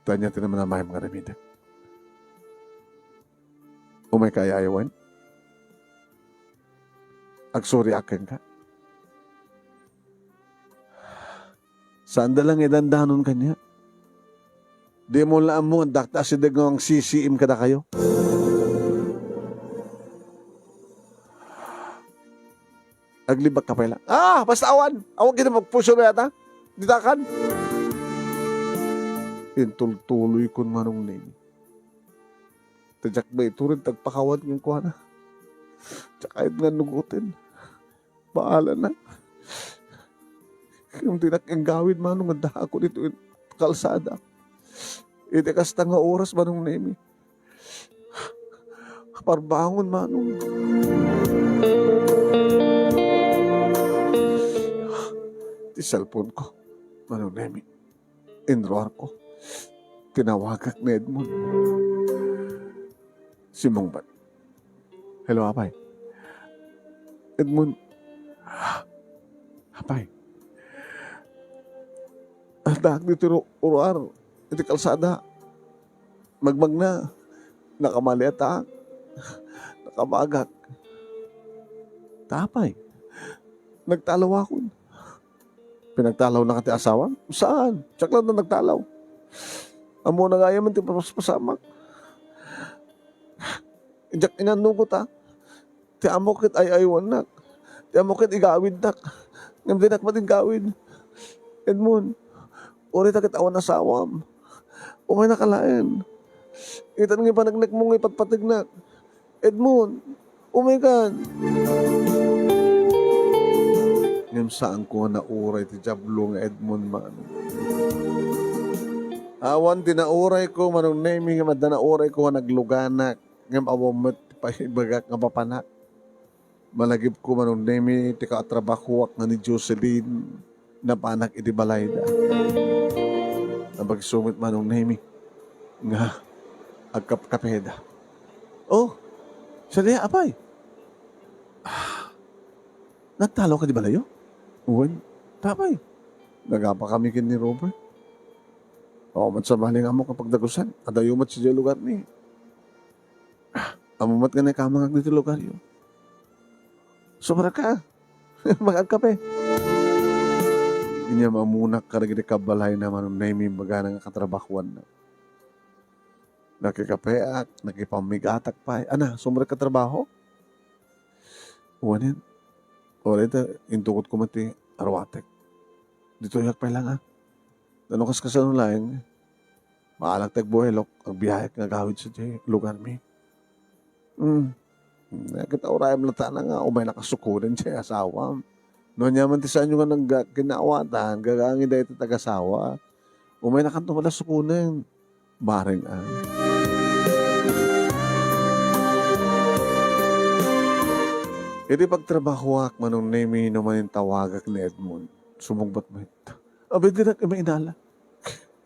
Tanya ti naman nga aramidek. Umay ka ay-aywen? Agsuriak kenka. Saanda lang idandanon kaniak. Di mo la ammo, dakta asideg nga agsisiim kadakayo. Aglibak ka pay la. Ah, basta awan. Awan kita magpuso na yata. Ditakan. Intultuloy kun Manong Nemi. Ta diak bay itured ti agpakawan kenkuana. Diak kayat nga nugoten. Baalana. Ngem dinak inggawid, Manong, nga addaak ditoy kalsada. Iti kasta nga oras, Manong Nemi. Parbangon, Manong. Ti cellphone ko, Manong Nemi. Inruarko. Tinawagak ni Edmond. Simmungbat. Hello, apay. Edmond. Apay. Addaak ditoy ru-, ruar iti kalsada. Magmagna. Nakamaliataak. Nakabagak. Ta apay. Nagtalawakon. Pinagtalawnaka ti asawam? Saan? Siak latta nagtalaw. Ammona gayam ti paspasamak. Diak inannugot a. Ti ammok ket ay-aywannak. Ti ammok ket igawidnak. Ngem dinak met iggawid. Edmond, uray ta ket awan asawam. Umaynaka laeng. Itan nga ipanagnekmo nga ipatpategnak. Edmond, umaykan. Ngem saanko a nauray ti Diablo nga Edmond man. Awan ti naurayko, Manong Nemy, ngem adda naurayko a nagluganak. Ngem awan met ti paibagak nga mapanak. Malagipko, Manong Nemy, ti katrabahoak nga ni Jocelyn, napanak iti balayda. Nabagso met, Manong Nemy, nga agkapkapeda. Oh, Celia, apay? Ah, nagtalawka iti balayyo? Wen, ta apay? Nagapakami ken ni Robert. Oo, met sabali nga ammok a pagdagusan. Adayo met sadiay lugarmi. Ah, ammom met nga naikamangak ditoy lugaryo. Sobra ka. Mag-agkape. Inyam ammonak kadagiti kabbalayna, Manong Nemy, imbagana nga katrabahoanna. Nakikapeak, nakipammigatak pay. Ana, sumrek ka trabaho? Wen, uray ta, intugotko met ti aruatek. Ditoyak pay laeng, a. Ta no kaskasano laeng, maalak ti agbuelok, agbiayak nga agawid sadiay lugarmi. Hmm. Ket urayem latta nga umaynaka sukonen ti asawam. No aniaman ti saanyo nga nagkinaawatan, gagangi dayta ti agasawa. Umaynakanto met la sukonen. Bareng, a. Idi pagtrabahoak, Manong Nemy, no manintawagak ni Edmond, sumungbat met. Abay, dinak imainala.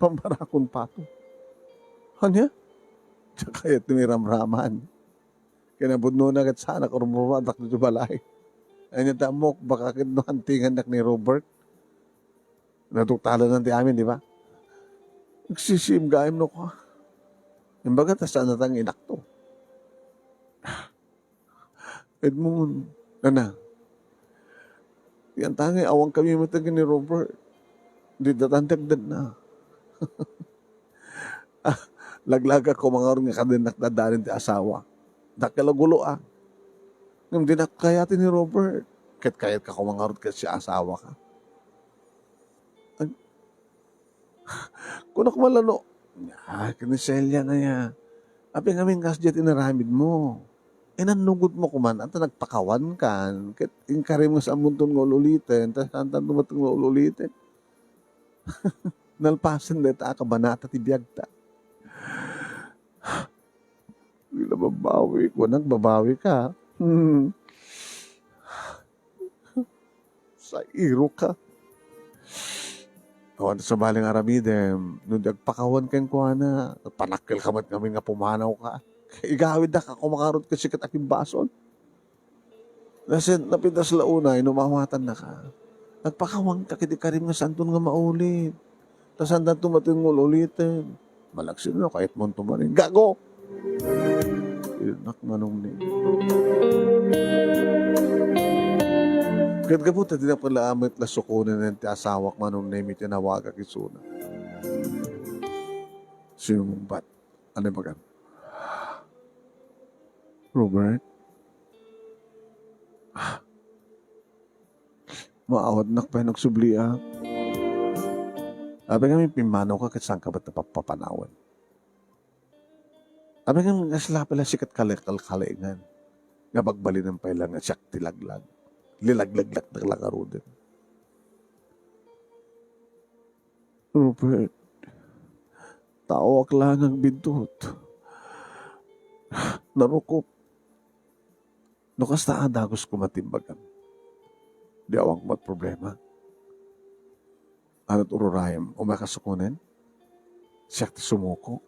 Pambarakon pato. Ania? Diak kayat ti ramraman. Kinapudnona ket saanak a rumrumada ditoy balay. Ania ta ammok, baka ket no hantingannak ni Robert. Naduktalan ti amin, di ba? Nagsisiim gayam no kua. Imbaga ta saan a nga inakto. Edmond, ana, yan ta nga awankami met ken ni Robert. Di datan ti agdanna. Ah, laglagak koma ngarud nga kadennak dadalin ti asawa. Dakkel a gulo, a. Ngem dinak kayati ni Robert. Ket kayatka koma ngarud ket siasawaka. Ag-, kunak man la no, ah, ken ni Celia aya. Apay ngamin kasdiay ti inaramidmo? Inannugotmo koma, anta nagpakawankan, ket inkarim nga saanmonton nga ul-uliten, ta saantanto met nga ul-uliten. Nalpasen dayta a kabanata ti biagta. Di la babawi, kunak, babawi ka. Hmm. Sairo ka. Awan sabali nga aramidem, no di agpakawan kenkuana, panakkel ka met ngamin nga pumanaw ka. Igawidda ka koma ngarud ket sika ti akimbasol. Naset-, napintas la unay no maawatannaka. Agpakawanka ket ikarim nga saanton nga maulit. Ta saantanto met nga ul-uliten. Malaksid no kayatmonto manen. Gago! Inak manong ni. Ket gapu ta dinak pala met la sukonen ti asawak, Manong Nemy, tinawagak isuna. Sinumbong bat. Ano ba kan? Robert? Maawatnak pay no agsubliak. Apay ngamin pimmanaw ka ket saan ka met napapapanawen? Apay ngamin kasla pala sikat kalekalkalengan nga bagbalinen pay la nga siak ti laglag. Lilaglaglak na la ngaruden. Robert, taoak laeng nga agbiddut. Narukop. No kasta a, dagus koma ti imbagam. Di awan koma ti problema. Ano ti ururayem? Umay ka sukonen? Siak ti sumuko?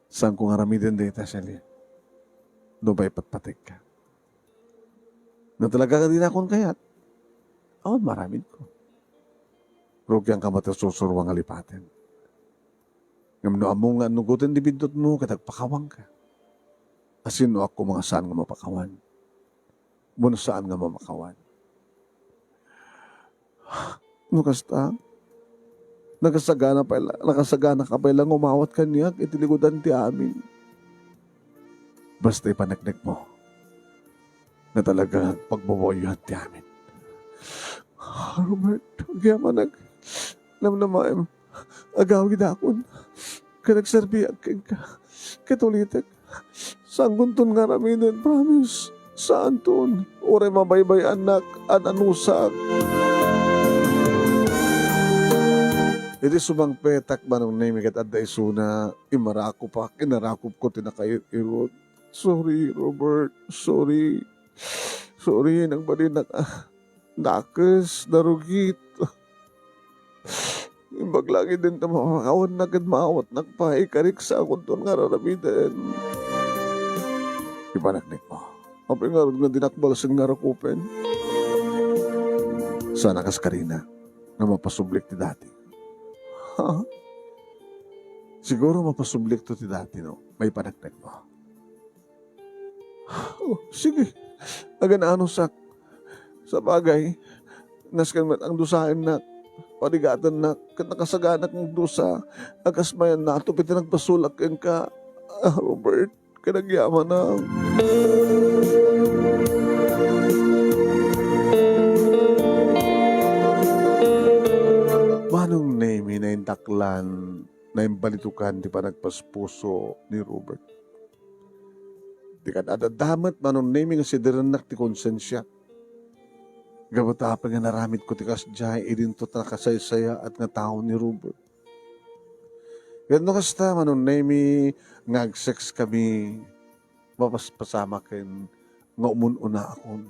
Saanko nga aramiden dayta, Celia? no maipatpategka. No talaga nga dinakon kayat, awan maaramidko. Rugianka met a sursuro nga lipaten. Ngem no ammom nga annugoten ti biddutmo ket agpakawanka, asinnoak koma nga saan nga mapakawan. Wenno saan nga mamakawan. No kasta, nakasagana pay la-, nakasaganaka pay la nga umawat kaniak iti likudan ti amin. Basta ipaneknekmo nga talaga nga pagbabawian ti amin. Robert, agyamanak. Namnamaem, agawidakon ket agserbiak kenka ket ulitek, saankonton nga aramiden, promise. Saanton. Uray mabaybay-annak a nanusak. Iti sumangpetak, Manong Nemi, ket adda isuna, imarakupak, inarakupko ti nakair-irot. Sorry, Robert. Sorry. Sorry, nagbalinak. Nakes, narugit. Imbag langit din ta mapakawannak ket maawatnak pay, karik saankonton nga aramiden. Ipaneknekmo. Apay ngarud nga dinak balsen nga arakupen? Saan a kas karina nga mapasublik ti dati. Ha? Siguro mapasublikto ti dati, no? Maipaneknekmo. Oh, sige. Agan-anusak. Sabagay, nasken met ang dusaennak, parigatennak, ket nakasaganak nga agdusa, a kas mayan natop iti nagpasulak kenka. Ah, Robert, ket agyamanak. Manong Nemi, naindaklan, naimbalitukan ti panagpaspuso ni Robert. Ti kad-adda met, Manong Nemi, nga sidirennak ti konsensiak. Gapu ta apay nga naramidko ti kasdiay idinto ta nakasaysayaat nga tao ni Robert. Ket no kasta, Manong Nemi, nga agsekskami, mapaspasamaken nga umun-unaakon.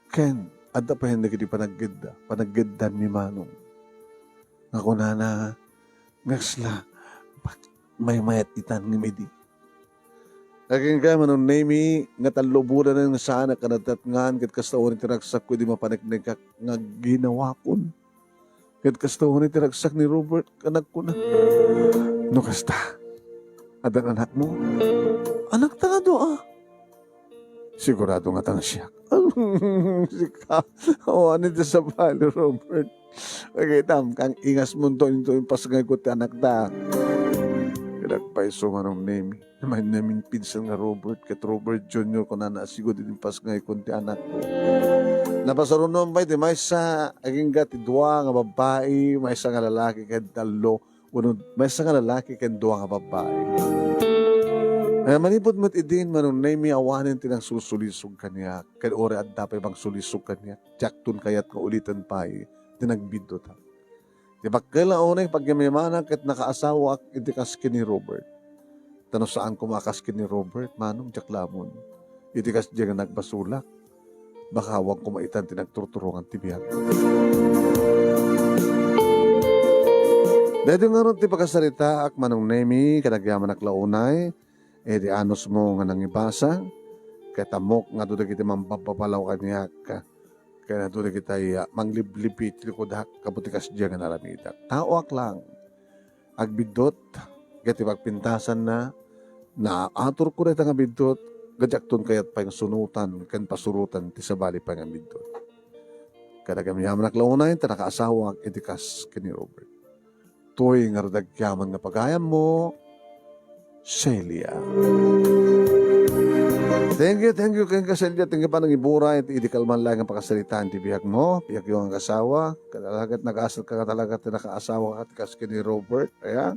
Ken adda pay dagiti panagdeda-, panagdedanmi, Manong. Nga kunana, nga kasla, bak-, maymayat itan ngem idi. Agingga, Manong Nemi, nga tallo a bulan nga saanak a natatngan, ket kasta unay ti ragsakko idi mapaneknekak nga ginawakon. Ket kasta unay ti ragsak ni Robert nga nagkuna, "No kasta, addan anakmo?" "Anakta nga dua." "Sigurado nga ta siak." "Sika, awan iti sabali, Robert. Kakitam, kang ingasmonto into impasngayko ti anakta." Ket agpayso, Manong Nemi. Namin-, naminpinsan nga Robert ket Robert Junior, kunana, "Sigud iti impasngaykon ti anakko." Napasarunoan pay ti maysa, agingga ti dua nga babbai, maysa nga lalaki ken tallo, wenno maysa nga lalaki ken dua nga babbai. Eh, manipud met idin, Manong Nemi, awanen ti nangsulsulisog kaniak, ken uray adda pay mangsulisog kaniak, diakton kayat nga uliten pay ti nagbiddutak. Ti pakkel a unay pagyamyamanak ket nakaasawaak iti kas ken ni Robert. Ta no saan koma a kas ken ni Robert, Manong, diak la ammon. Iti kasdiay nga nagbasolak, baka awan koma itan ti nagturturongan ti biag. Daytoy ngarud ti pakasaritaak, Manong Nemi, ket agyamanak la unay iti anusmo nga nangibasa, ket ammok nga adu dagiti mambabbabalaw kaniak. Ken adu dagitay, ah, mangliblibi iti likudak, gapu ti kasdiay nga naramidak. Taoak lang. Agbiddut, ket ti pagpintasanna, naaturko dayta nga biddut, ket diakton kayat pay nga sunotan ken pasurotan ti sabali pay nga biddut. Ket agyamanak la unay ta nakaasawaak iti kas ken ni Robert. Toy nga rudagyaman nga pagayammo, Celia. Thank you, thank you, kenka, Celia. Thank you, panangiburay iti idi kalman laeng nga pakasaritaan ti biagmo. Biagyo nga kasawa. Katalagat nagaasat ka, katalagat ti nakaasawa ka, ti kas ken ni Robert. Ayan.